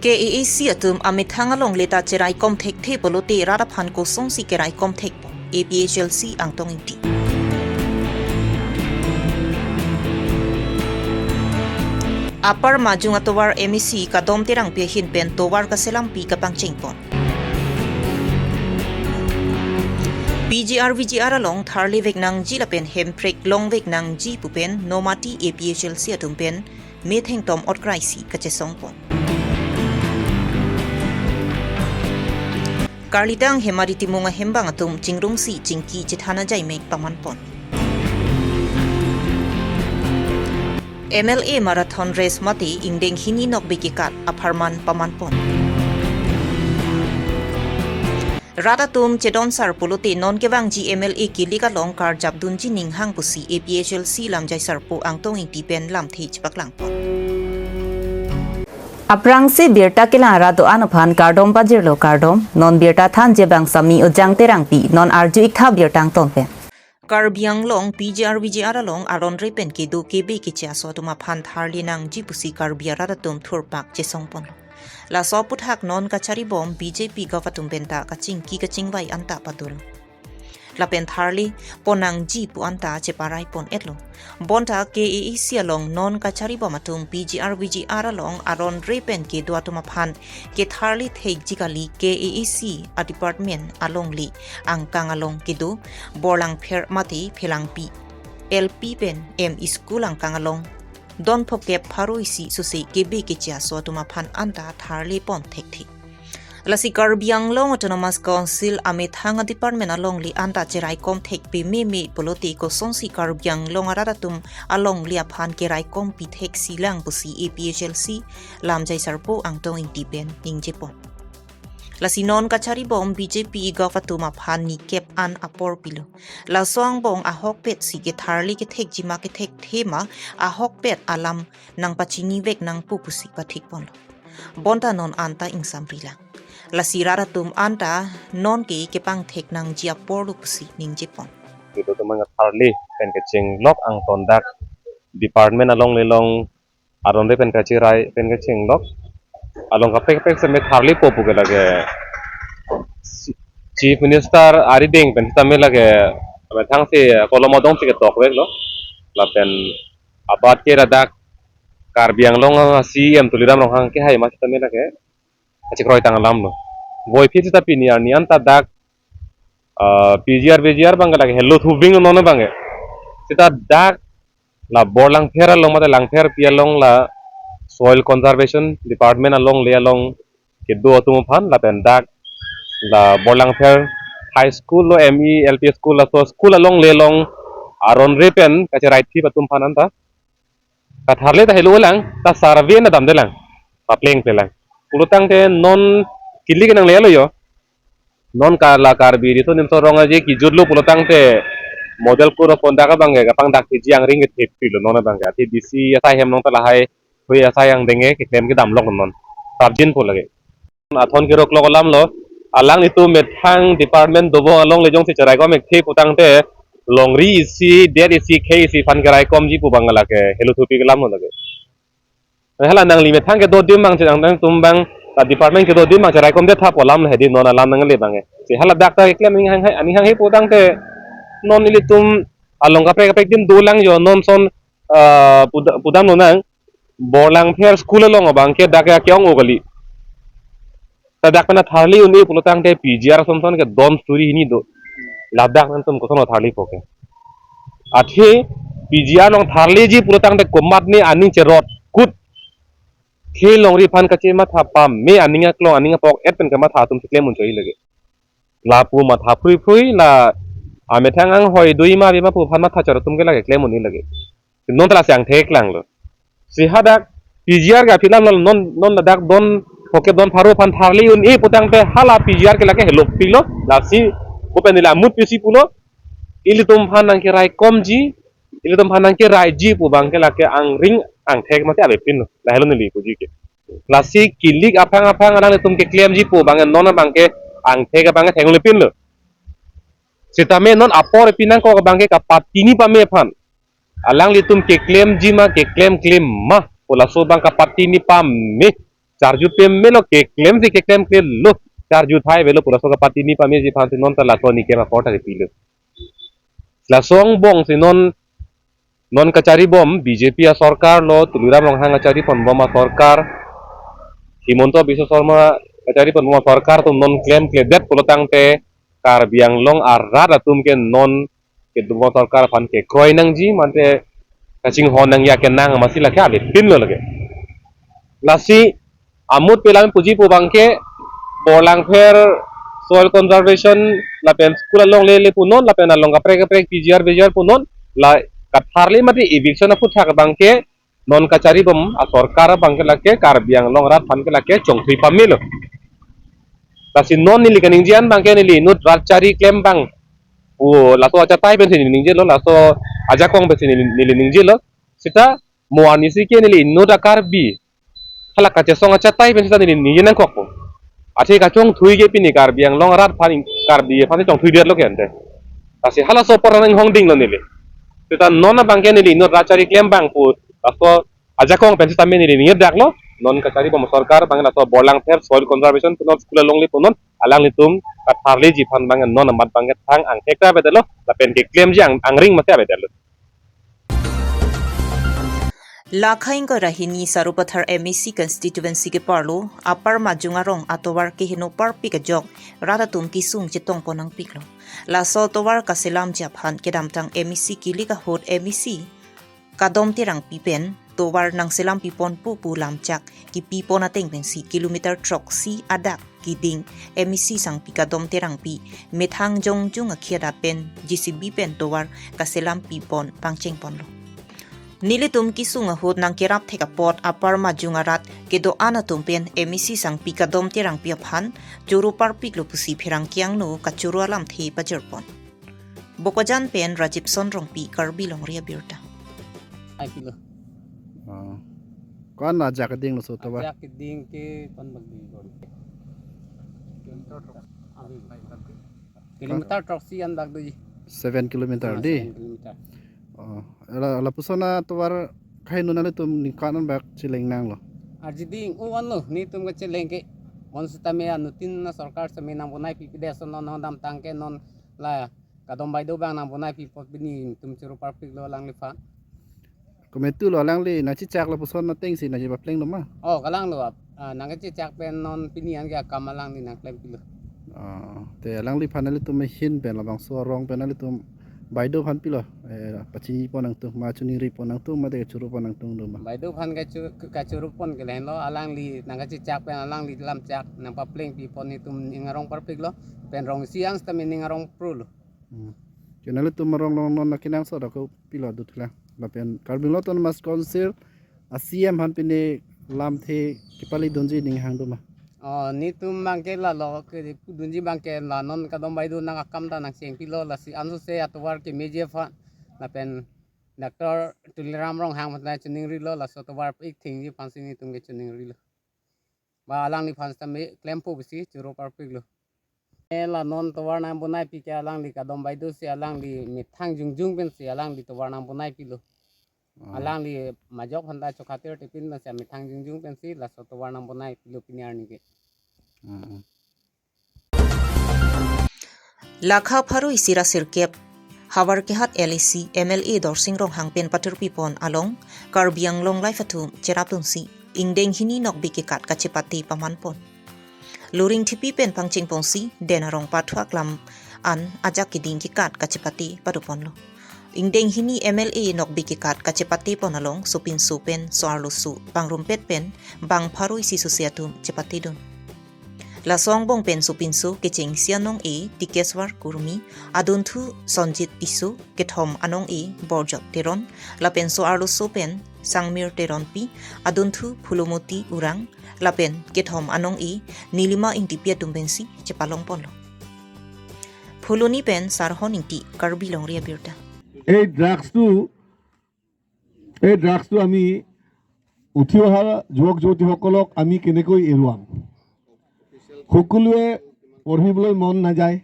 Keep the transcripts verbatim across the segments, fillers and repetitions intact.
K A A C atum amethang alongle ta cheraikom thekthe pulote rat aphan kosonsi keraikom thekpo, A P H L C Angtong Ingti. Upper Majung atovar M A C Kadom Terangpi ahin pen tovar kaselampi kapangchengpon. P G R V G R along tharlevek nangji lapen hemprek longvek nangji pu pen Nomati A P H L C atum pen methengtom otkrai si kachesongpon. Karlitang Hemari Timung ahembang atum chingrumsi chingki chethan ajaimek pamanpon. M L A marathon race mate ingdeng hini nokbe kekat apharman pamanpon. Rat atum chedonsar pulote non kevangji M L A kilik along karjapdunji ninghang pusi A P H L C lamjai sarpo Angtong Ingti pen lamthe chepaklangpon. Aphrangsi birta kelang arat do-an aphan kardom pajirlo kardom, non birta thanji abang Sami Ujang Terangpi, non arju iktha birta angton pen. Karbi Anglong P G R V G R along aron re pen kedo kebe keche aso atum aphan tharle nangji pusi Karbi arat atum thurpak chesongpon. Laso aphuthak non kacharibom B J P gov atum penta kachingki kachingvai anta padul. Lapen tharle pon nangji pu anta cheparaipon etlo. Bonta K A A C along non kacharibom atum P G R V G R along aron re pen kedo atum aphan ketharle thekji kali K A A C a department alongle angkang along kedo Borlangpher mate Phelangpi L P pen M E school angkang along don phokep pharo isi sose kebe keche aso atum aphan anta tharle pon thekthe. Lasi Karbi Anglong Autonomous Council amethang a department alongle anta cheraikom thekpeme me pulote kosonsi Karbi Anglong arat atum alongle aphan keraikompi theksi lang pusi A P H L C lamjai sarpo Angtong Ingti pen ningjepon. Lasi non kacharibom B J P gov atum aphan nikep an apor pilo. Laso angbong ahokpet si ketharle kethekji ma kethekthe ma ahokpet alam nangpachinivek nangpo pusi pathikponlo. Bonta non anta ingsamri lang. Lasi rat atum anta non ke kepangthek nangji aporlo pusi ningjepon. Kedo atum nangtharle pen kachinglok angton dak department alongle along aron re pen kachirai pen kachinglok. Along kaprek kaprek seme tharlepo pu ke lake Chief Minister arideng pen sitame lake amethang si kolom adong si ketokweklo. Lapen abat ke ladak Karbi Anglong C E M Tuliram Ronghang kehai ma sitame lake kachikroi tang alamlo. Voiphit sita pini arni anta dak, ah, P G R V G R abang ke lake helo thuving non abang ke. Sita dak la Borlangpher along mate Langpherpi along la Soil Conservation Department alongle along kedo atum aphan lapen dak la Borlangpher High School lo M E L P School laso school alongle along aron re pen kacherai thip atum aphan anta katharle ta helo lang, ta survey na damde lang, paplengple lang. Pulotangte non kilik nanglelo yo. Non ka la Karbi Riso Nimso Rong Aje kejutlo pulotangte model code of conduct abang ke kapangdak keji angring kethepilo non abang ke. Athe D C asai hem along ta lahai hui asai angdeng ke keklem kedamlok non. Prapjin po lake. Athon keroklok alamlo, alanglitum methang department dobom alongle jongsi cheraikom thekthe putangte longri isi, det isi, khei isi aphan keraikomji pu abang lake helo thupi kelamlo lake. Hala nangli methang kedo adim abang chedang dang atum abang, ta department kedo adim abang cheraikom detha pu alam hedi non alam nangle abang. Si hala dak ta keklem aning hang hai, aning hang hai putangte non ilitum along kaprek kaprek adim dolang yo non son, ah, puda-, pudamlo nang Borlangpher school along abang ke dak ke-ong-o kali. Ta dak pen tharle un-e pulotangte P G R ason son ke don suri hini do. Ladak nangtum koson tharlepo ke. Athe P G R along tharleji pulotangte komatne aning cherot kut. Khei longri aphan kachematha pame aning aklong aning apok et pen kamatha atum keklem unchoi lake. Lapu matha phrui phrui la amethang anghoi dui ma bima pu aphan matha chor atum ke lake klem un-e lake. Non ta lasi angthek langlo. Si hadak P G R ke aphi alamlo non, non ladak don phokep don pharo aphan tharle un-e putangte hala P G R ke lake helopilo. Lasi kopen nila amut pisi pulo. Ilitum aphan nangkeraikomji, ilitum aphan nangkeraiji pu abang ke lake angring angthek mate avepinlo. Lahelo neli puji ke. Lasi kilik aphang aphang alanglitum keklemji pu abang non abang ke angthek abang ke thenglepinlo. Sitame non apor pi nangkok abang ke kapatini pame aphan. Alanglitum keklemji ma keklem klem ma pu laso abang kapatini pame. charju pemelo, keklemsi keklemklelo, charju thai avelo pu laso kapatini pameji aphansi non ta laso nikem apor ta kepilo. Laso angbongsi non, non kacharibom B J P asorkar lo, Tuliram Ronghang kachariponbom asorkar, Himanta Biswa Sarma kachariponbom asorkar atum non klemkledet pulo tangte Karbi Anglong arat atum ke non kedobom asorkar aphan kekroi nangji mate kachinghon nangji akenang amatsi lake avepinlo lake. Lasi amut pelam puji pu abangke Borlangpher soil conservation lapen school along lele punon lapen along kaprek kaprek P G R, V G R punon la katharli mate eviction aphuthak abangke non kacharibom asorkar abangke lake Karbi Anglong arat aphan ke lake chongthui pamelo. Lasi non neli kaningje an abangke neli inut rat chari klem abang pu laso achatai pensi neli ningjelo, laso ajakong pensi neli, neli ningjelo. Seta mo arnisi ke neli inut a-Karbi hala kachesong achatai pensi ta neli ningje nangkokpo. Athe kachongthui ke pini Karbi Anglong arat aphan, Karbi aphan chongthuidetlo ke ante. Lasi halaso apor nanghongdinglo neli. Seta non abangke neli inut rat chari klem abang pu laso ajakong pen sitame neli ningdaklo, non kacharibom asorkar abang laso Borlangpher soil conservation punon school along le punon alanglitum katharliji aphan abang non amat abangke thang angthek ta avedetlo, lapen keklemji ang, angring mate avedetlo. Lakha ingkoi ra hini Sarupathar M A C constituency keparlo Upper Majung arong atovar keheno parpik ajok rat atum kesung chetongpon nangpiklo. Laso atovar kaselamji aphan kedamtang M A C kilik ahut M A C Kadom Terangpi pen tovar nangselampiponpo pu lamchak kipipon ateng pensi kilometer throksi adak keding M A C sangpi Kadom Terangpi methang jongjung akhia adat pen J C B pen tovar kaselampipon pangchengponlo. Nelitum kesung ahut nangkerap thek apot Upper Majung arat kedo-an atum pen M A C sangpi Kadom Terangpi aphan choro parpiklo pusi pherangke angno kachoro alamthe pajirpon. Bokajan pen Rajibson Rongpi, Karbi Longri Abirta. Hai kilo. Oh. Ko-an ajak keding laso atovar? Ajak keding ke kon bagi kon. Kilometer throksi an bak doji. Seven kilometer. Ah, di? Seven kilometer. Oh, la, lapuson atovar kaheno nanglitum ningkan an bak cheleng nanglo? Arjiding, oh, anlo, nelitum kacheleng ke. Bonsitame anuttin asorkar sitame nangbonai pipedet ason non damtang ke non la Kadom Baideo abang nangbonai pipo pini nelitum choro parpiklo alangliphan. Kometu lo alangli nangchechak lapuson atengsi nangchepaplenglo ma? Oh, kalanglo, ah, nangkachechak pen non pini an ke akam alangli nangklempilo. Ah, te alangliphan nanglitum ahin pen labangso arong pen nanglitum Baideo aphan pilo, eh, pachinipon nangtum ma, chiningripon nangtum ma, te choropon nangtum do ma? Baideo aphan kacho-, kachoropon ke lahenlo, alangli nangkachechak pen alangli lamchak nangpaplengpipon nelitum ning arong parpiklo, pen rong isi an sitame ning arong prolo. Hmm. Ke nanglitum arong along non akenangsot ako pilo dothulang. Lapen Karbi Anglong Autonomous Council a-C E M aphan pine lamthe kepalidunji ning hang do ma? Oh, nelitum abangke lalo kepudunji abangke la non Kadom Baideo nang akam ta nangchengpilo, lasi ansose atovar kemeji aphan lapen Doctor Tuliram Ronghang aphan chiningrilo, laso atovar ik thengji aphansi nelitum ke chiningrilo. Ba alangliphan sitame klempo pusi choro parpiklo. Eh, la non tovar nangbonaipi ke alangli Kadom Baideo si alangli methang jongjung pensi alangli tovar nangbonaipi lo. Oh. Alangli majok aphanta chokhatir tipin pensi methang jongjung pensi laso tovar nangbonaipilo pini arni ke. Hmm. Lakha pharo isi ra sirkep Howraghat L A C M L A Dorsing Ronghang pen pathurpipon along Karbi Anglong Live atum cherapdunsi ingdeng hini nokbe kekat kachepate pamanpon. Luring thipi pen pangchengponsi den arong pathua klam an ajak keding kekat kachepate padoponlo. Ingdeng hini M L A nokbe kekat kachepatepon along sopinso pen so-arloso pangrumpet pen bang pharo isi sose atum chepatedun. Laso angbong pen sopinso kechengsi anong-e Tikeswar Kurmi, adunthu Sonjit Tisso, kethom anong-e Borjot Teron, lapen so-arloso pen Sangmir Teronpi, adunthu Phulomoti Urang, lapen kethom anong-e Nilima Ingtipi atum pensi chepalongponlo. Phuloni pen Sarhon Ingti, Karbi Longri Abirta. এই ড্ৰাগছটো, এই ড্ৰাগছটো আমি উঠি অহা যুৱক যুৱতীসকলক আমি কেনেকৈ এৰুৱাম? সকলোৱে পঢ়িবলৈ মন নাযায়,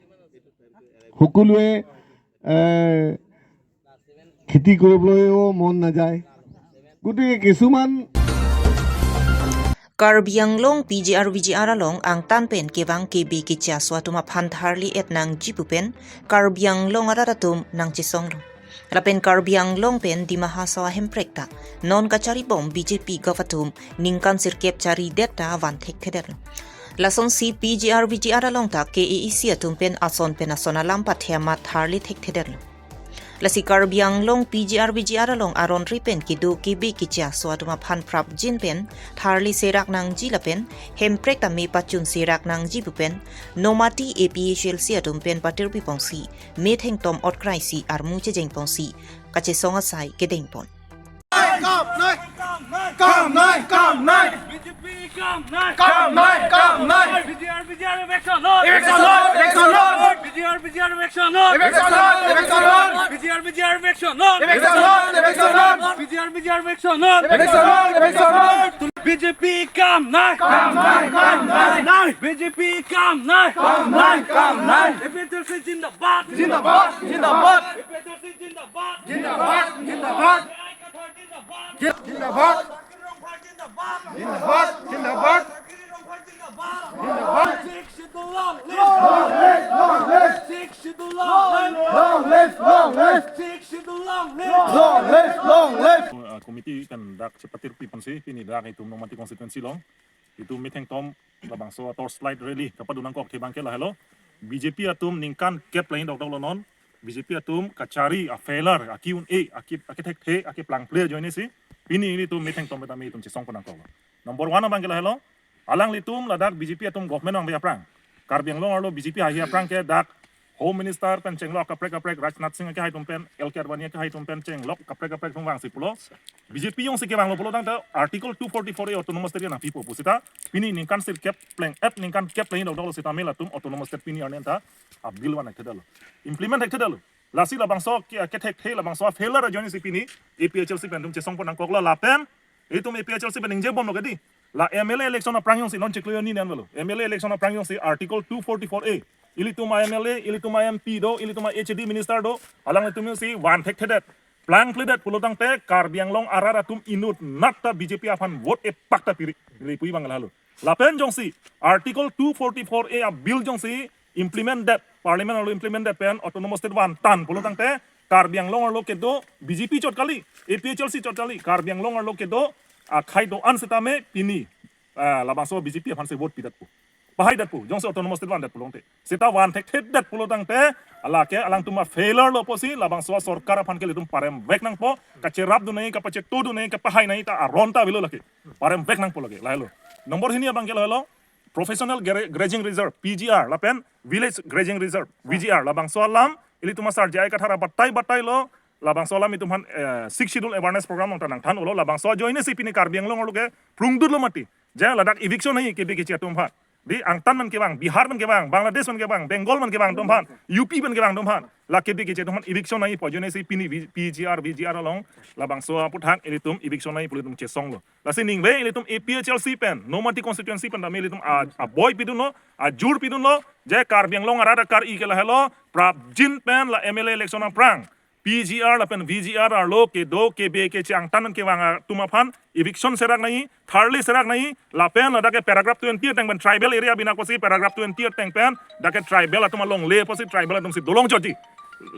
সকলোৱে, এ, খেতি কৰিবলৈও মন নাযায়। গতিকে কিছুমান Karbi Anglong P G R V G R along angtan pen kevang kebe keche aso atum aphan tharli et nangji pu pen Karbi Anglong arat atum nangchesonglo. Lapen Karbi Anglong pen Dima Hasao ahemprek ta non kachari bom B J P gov atum ningkan sirkep chari det ta van thekthedetlo. Lasonsi P G R V G R along ta K A A C atum pen ason pen ason alam pathe amat tharli thekthedetlo. Lasi Karbi Anglong P G R V G R along aron ri pen kedo kebe keche aso atum aphan prapjin pen tharli serak nangji lapen hemprek tame pachun serak nangji pu pen Nomati A P H L C atum pen patirpi pongsi methengtom otkrai si armu chejeng pongsi kachesong asai kedeng pon. Kam nai! Kam nai! Kam nai! B J P kam nai! Kam nai! Kam nai! P G R, P G R eviction lord! Eviction lord! Eviction lord! P G R, P G R eviction lord! Eviction lord! Eviction lord! P G R, P G R eviction lord! Eviction lord! Eviction lord! P G R, P G R eviction lord! Eviction lord! Eviction lord! B J P kam nai! Kam nai! Kam nai! Nai! B J P kam nai! Kam nai! Kam nai! A P H L C zindabad! Zindabad! Zindabad! A P H L C zindabad! Zindabad! Zindabad! Zindabad! Zindabad! Zindabad! Zindabad! Zindabad! Sixth Schedule long live! Long live! Long live! Sixth Schedule long live! Long live! Long live! Sixth Schedule long live! Long live! Long live! Uh, committee pen dak chepatirpi ponsi pini dak itum Nomati constituency along itum methengtom labangso torchlight rally kapado nangkok thebang ke lahelo. B J P atum ningkan kep lahin dokdoklo non. B J P atum kachari a failure, a Q and A, a ki, a kethekthe, a keplangple ajoinesi pini ilitum methengtom petame itum chesong pon nangkoklo. Number one abang ke lahelo. Alanglitum ladak B J P atum government vangve aphrang, Karbi Anglong arlo B J P haihe aphrang ke dak Home Minister pen chenglok kaprek kaprek, Rajnath Singh akehai atum pen, L K Advani akehai atum pen chenglok kaprek kaprek atum vangsi pulo. B J P jongsi kevanglo pulo tangte Article two forty-four A autonomous state nangpipo pu seta pini ningkan sirkep pleng-et ningkan kep pleng dokdoklo seta melatum autonomous state pini arni anta a bill van thekthedetlo, implement thekthedetlo. Lasi labangso ke, kethekthe labangso failure ajoinesi pini A P H L C pen itum chesong pon nangkoklo lapen itum A P H L C pen ningje bomlo kedi. La M L A election aphrang jongsi non chiklo ni nanvelo. M L A election aphrang jongsi Article two forty-four A, ilitum a M L A, ilitum a M P do, ilitum a H A D minister do, alanglitum jongsi van thekthedet, plangpledet pulo tangte Karbi Anglong arat atum inutnat ta B J P aphan vote epak ta piri, ripui bang lahelo. Lapen jongsi Article two forty-four A a bill jongsi implement det, Parliament arlo implement det pen autonomous state van tan pulo tangte Karbi Anglong arlo kedo B J P chot kali, A P H L C chot kali, Karbi Anglong arlo kedo akhei do-an setame pini, ah, labangso B J P aphansi vote pidetpo, pahai detpo, jongsi autonomous state van det pulo tangte. Seta van thekthedet pulo tangte, lake alangtum a failure lo pusi labangso sorkar aphan ke ilitum paremvek nangpo, kacherapdun nangji, kapachetohdun nangji, kapahai nangji ta aron ta avelo lake. Paremvek nangpo lake, lahelo. Number hini abang ke lahelo, Professional Gra-, Grazing Reserve, P G R, lapen Village Grazing Reserve, V G R, labangso alam ilitum asar J I Kathar abatai batailo, labangso alam itum aphan, eh, Sixth Schedule Awareness Program along ta nangthan-olo, labangso ajoinesi pini Karbi Anglong arlo ke prungdutlo mati. Je ladak eviction nangji kebe keche atum aphan. Di angtan man kevang, Bihar man kevang, Bangladesh man kevang, Bengal man kevang atum aphan, U P man kevang atum aphan, la kebe keche atum aphan eviction nangji pu ajoinesi pini V-, P G R, V G R along labangso aphuthak ilitum eviction nangji pu ilitum chesonglo. Lasi ningve ilitum A P H L C pen, Nomati constituency pen tame ilitum a, aboi pidunlo, ajur pidunlo, je Karbi Anglong arat akari ke lahelo, prapjin pen la M L A election aphrang P G R lapen V G R arlo kedo kebe keche angtan man kevang atum aphan eviction serak nangji, tharli serak nangji, lapen ladak ke paragraph twenty ateng pen tribal area bina kosi paragraph twenty ateng pen dak ke tribal atum alongle pusi tribal atumsi dolong chotji.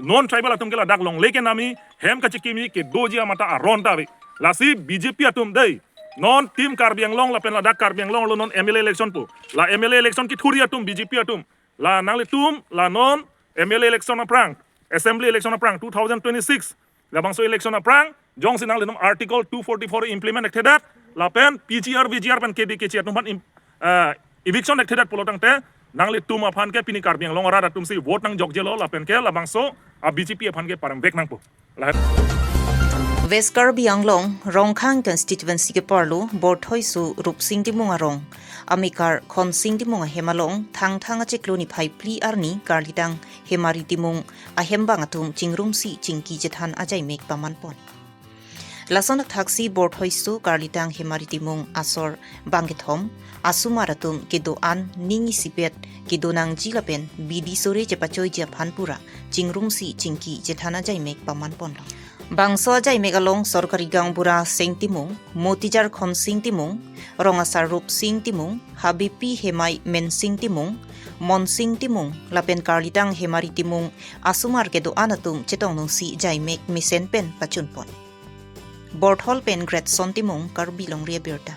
Non tribal atum ke ladak longle kenamji, hem kachikimji, kedoji amat ta aron ta ave. Lasi B J P atum dei, non team Karbi Anglong lapen ladak Karbi Anglong arlo non M L A election pu. La M L A election kethurji atum B J P atum. La nanglitum, la non M L A election aphrang, assembly election aphrang two thousand twenty-six, labangso election aphrang, jongsi nanglitum Article two forty-four implement thekthedet, lapen P G R, V G R pen kebe keche atum aphan im-, eh, eviction thekthedet pulo tangte, nanglitum aphan ke pini Karbi Anglong arat atumsi vote nangjokjelo, lapen ke labangso a B J P aphan ke paremvek nangpo. Lahai. West Karbi Anglong, Rongkhang constituency keparlo, Borthoiso Rupsing Timung arong, amekar Khonsing Timung ahem along, Thangthang achiklo niphai phli arni, Karlidang Hemari Timung ahem bang atum chingrumsi chingki chethan ajaimek paman pon. Lason athaksi Borthoiso Karlidang Hemari Timung asor bangkethom, asomar atum kedo-an ning isipet kedo nangji lapen bidi sore chepachoiji aphan pura chingrumsi chingki chethan ajaimek paman ponlo. Bangso ajaimek along sorkari gaonbura Sing Timung, Motijar Khonsing Timung, Rongasar Rupsing Timung, Habipi Hemai Mensing Timung, Monsing Timung, lapen Karlitang Hemari Timung asomar kedo-an atum chetong nungsi ajaimek mesen pen pachunpon. Borthol pen Gretson Timung, Karbi Longri Abirta.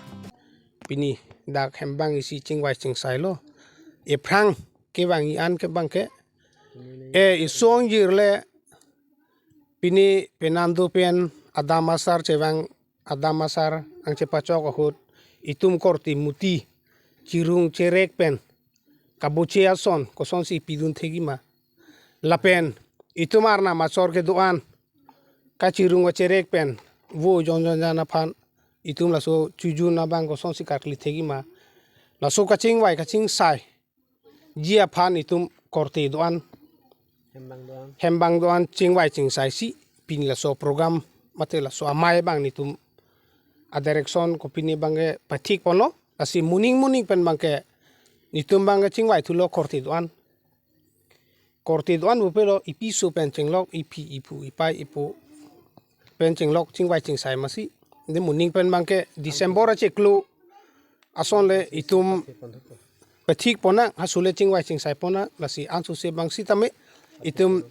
Pini dak hembang isi chingvai chingsailo. Ephrang kevang i-an ke bangke, e isong jirle, pini penando pen adam asar chevang, adam asar angchepachok ahut, itum korte muti chirung cherek pen kaboche ason kosonsi pidun thekji ma, lapen itum arnam achor kedo-an kachirung kacherek pen vo jonjon jan aphan itum laso chujun abang kosonsi karkli thekji ma, laso kachingvai kachingsaiji aphan itum korte do-an, hembang do-an, hembang do-an chingvai chingsaisi pini laso program mate laso amei abang netum adirection kopine bangke pathik ponlo. Lasi moning moning pen bangke netum bangke chingvai thulo korte do-an. Korte do-an bupelo ipi so pen chenglok, iphi iphu ipai ipo pen chenglok chingvai chingsai masi. De moning pen bangke December achiklo asonle itum pathik ponnang, halaso le chingvai chingsai ponnang, lasi ansose bang sitame itum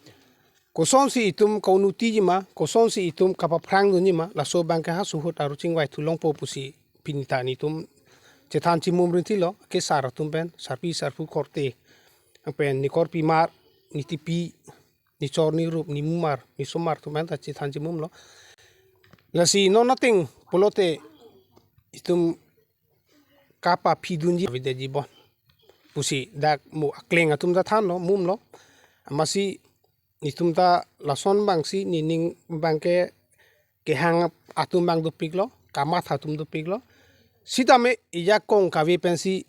kosonsi itum kaunutiji ma, kosonsi itum kapaphrang dunji ma, laso bangke halaso ahut aru chingvai thulongpo pusi pini ta netum chethan chimum rinti lo, ke sar atum pen, sarpi sarpo korte, angpen nekorpi mar, nitipi, nechor nerup, nemumar, nesomar atum pen ta chethan chimum lo. Lasi non ateng pulote itum kapaphidunji avedetji bon pusi dak mo akleng atum ta thanlo, mumlo. Amatsi netum ta lason bangsi nening bangke kehang atum bang dopiklo, kamatha atum dopiklo. Sitame ijakong kave pensi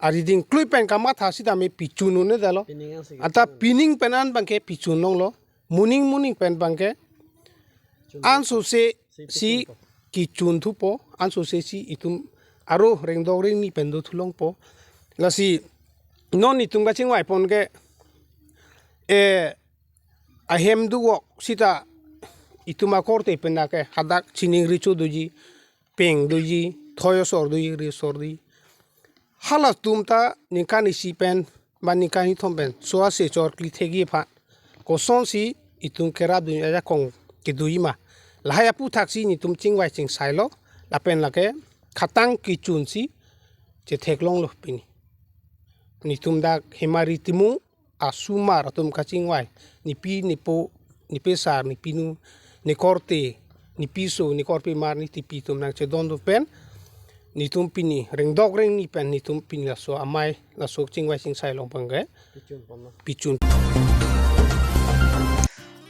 ariding klui pen kamatha sitame pichun un-edetlo. Pining ansi anta kichun. Pining pen an bangke pichun longlo. Moning moning pen bangke ansose si kichun thupo, ansose si itum aru rengdok rengni pen do thulongpo. Lasi non itum kachingvai pon ke, e, ahem dovok sita itum akorte pen dak ke hadak chining recho doji, peng doji, thoi asor doji, ri asor doji. Halatum ta ningkan isi pen, ba ningkan ithom pen, so ase chor kli thekji aphan kosonsi itum kerap dun ajakong kedoji ma, lahai aphuthaksi netum chingvai chingsailo, lapen lake khatang kichunsi chetheklonglo pini. Netum dak Hemari Timung asomar atum kachingvai, nepi nepo, nepesar, nepinu, nekorte, nepiso, nekorpi mar, nitipi atum nangchedondun pen netum pini rengdok rengni pen netum pini laso amei, laso chingvai chingsai along bangke pichun.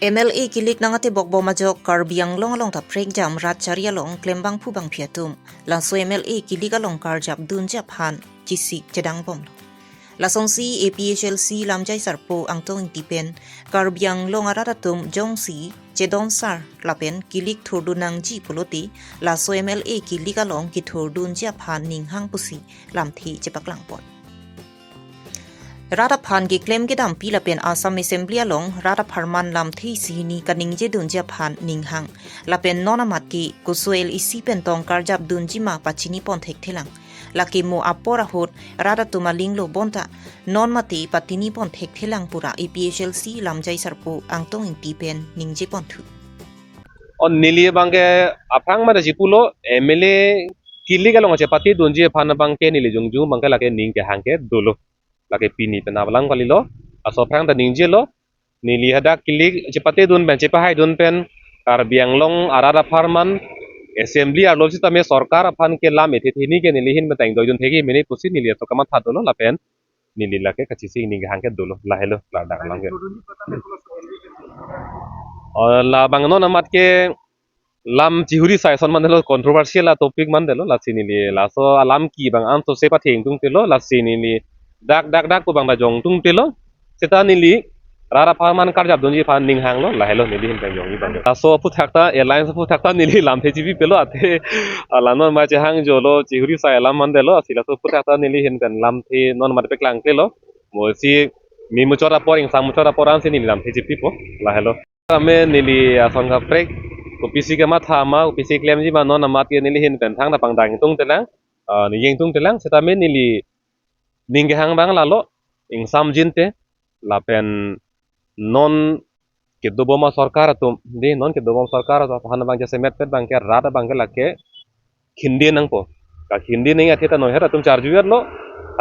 M L A kilik nang atebok bom ajok Karbi Anglong along ta prekjam rat chari along klembangphu bangphi atum. Laso M L A kilik along karjap dunji aphan chesik chedang bomlo. Lasonsi A P H L C lamjai sarpo Angtong Ingti pen Karbi Anglong arat atum jongsi chedonsar lapen kilik thurdun nangji pulote laso M L A kilik along kethurdunji aphan ninghang pusi lamthe chepaklangpon. Rat aphan keklem kedampi lapen Assam Assembly along rat apharman lamthe isi hini kaningjedunji aphan ninghang. Lapen non amat ke KSU L A C pen tong karjap dunji ma pachinipon thekthelang. Lake mo apor ahut rat atum alinglo bonta non mate patinipon thekthelang pura A P H L C lamjai sarpo Angtong Ingti pen ningjeponthu. O neli bangke aphrang mate chipulo M L A kilik along chepatidunji aphan bangke neli jongjong bangke lake ning kehang ke dolo. Lake pini pen avalang kalilo. Laso aphrang ta ningjelo. Neli hadak kilik chepatidun pen chepahaidun pen Karbi Anglong arat apharman Assembly arlo sitame sorkar aphan ke lam ethe theni ke neli ahin pen ta ingdoidun thekji mene pusi neli aso kamatha dolo lapen neli lake kachesik ning kehang ke dolo, lahelo ladak alang ke. O, labang non amat ke lam chihuri sai ason mandetlo, controversial a topic mandetlo, lasi neli laso alam ke bang ansose pathengtungtelo, lasi neli dak dak dak pu bang ta jongtungtelo. Seta neli rat apharman karjap dunji aphan ninghanglo, lahelo neli ahin pen jongji bang. Laso aphuthak ta, alliance aphuthak ta neli lamthe chipipelo, athe ala non ma chehangjolo, chihuri sai alam mandetlo, lasi laso aphuthak ta neli ahin pen lamthe non ma peklangklelo. Mo si me muchot apor, ingsam muchot apor ansi neli lamthe chipipo, lahelo. Tame neli ason kaprek, kopisi kematha ma, kopisi klemji ma, non amat ke neli ahin pen thangta pangdang ingtungtelang, ah, ni ingtungtelang, setame neli ning kehang abang lalo, ingsamjin te, lapen non kedobom asorkar atum, dei, non kedobom asorkar atum aphan abang jasemet pet abang ke rat abang ke lake khindi nangpo. Kakhindi nangji athe ta non her atum charju yat lo,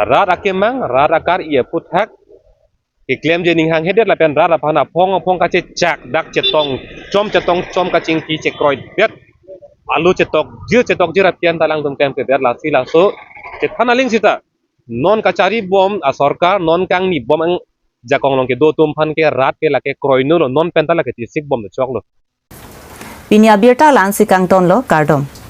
rat akemang, rat akar-i aphuthak, keklemji ning hanghedet lapen rat aphan aphong aphong kachechak dak chetong chom chetong chom kachingki chekroidet. Alu chetok jir chetok jir apian ta alangtum klemkledet lasi laso chethan aling sita. Non kachari bom asorkar, non kangni bom ang jakong along kedo atum aphan ke rat ke lake kroinulo, non pen ta lake chisik bom choklo. Pini abirta la-ansi kangtonlo, kardom.